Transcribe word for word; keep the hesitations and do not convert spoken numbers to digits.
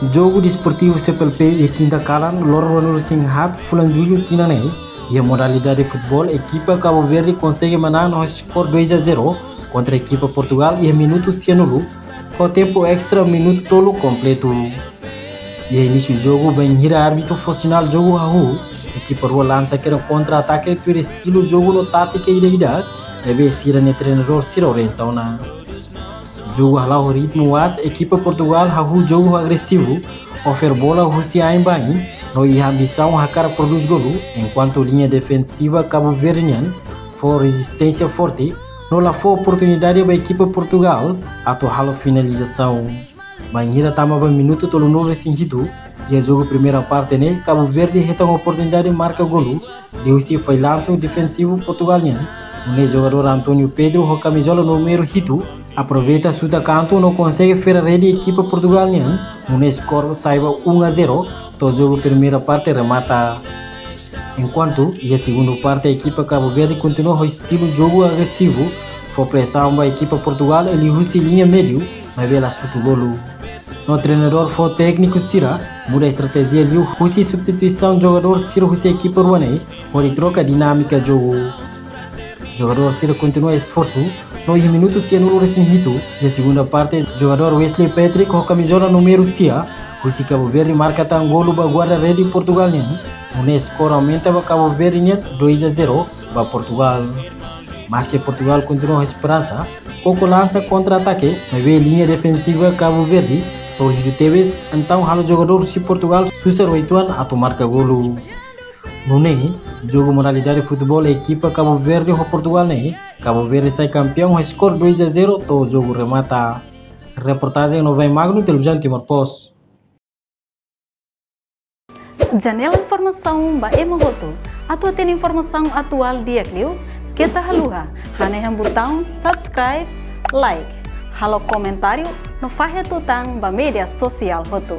Jogu Desportivu C P L P iha kinta kalan, loron ruanulu-resin-haat fulan Jullu tinan ne'e, iha modalidade futeból, ekipa Cabo Verde konsege manán ho skor dois a zero kontra ekipa Portugál iha minutu sianulu, ho tempu extra minutu tolu kompletu. Iha inísiu jogu, bainhira árbitru fó sinál jogu hahú, ekipa rua lansa kedan kontra-atake tuir estilu jogu no tátika ida-idak ne'ebé sira-nia treinadór sira orienta ona. Jogu hala'o ho ritmu aas, ekipa Portugál hahú jogu agresivu, ofere bola husi ain ba ain, no iha ambisaun hakarak prodús golu, enkuantu liña defensiva Cabo Verde nian fó rezisténsia forte, no la fó oportunidade ba ekipa Portugál atu halo finalizasaun. Bainhira tama ba minutu tolunulu-resin-hitu iha jogu primeira parte ne'e, Cabo Verde hetan oportunidade marka golu liuhusi fallansu defensivu Portugál nian, nune'e jogadór António Pedro ho kamizola númeru hitu aproveita xuta kantu no konsege fera rede ekipa Portugál nian, nune'e skor sai ba um a zero, to'o jogu primeira parte remata. Enkuantu iha segundu parte, ekipa Cabo Verde kontinua ho estilu jogu agresivu, fó presaun ba ekipa Portugál liuhusi liña médiu, maibé la xutu golu. No treinadór fó tékniku sira muda estratéjia liuhusi substituisaun jogadór sira husi ekipa rua ne'e, hodi troka dinámika jogu. Jogadór sira kontinua esforsu, no iha minutu sianulu-resin-hitu iha segunda parte, jogadór Wesley Patrick ho kamizola númeru sia husi Cabo Verde marka tan golu ba guarda-rede Portugál nian, nune'e skor aumenta ba Cabo Verde nian dois a zero ba Portugál. Maske Portugál kontinua ho esperansa, Coco lansa kontra-atake, maibé liña defensiva Cabo Verde sólidu tebes, entaun halo jogadór husi Portugál susar uitoan atu marka golu. Nune'e, jogu modalidade futeból ekipa Cabo Verde ho Portugál ne'e, Cabo Verde sai kampiaun ho skor dois a zero to'o jogu remata. Reportajen Novae Magno, Televizaun Timor Post. Janela informasaun ba ema hotu. Atu hatene informasaun atuál di'ak liu, keta haluha hanehan butaun subscribe, like, halo komentáriu no fahe tutan ba média sosiál hotu.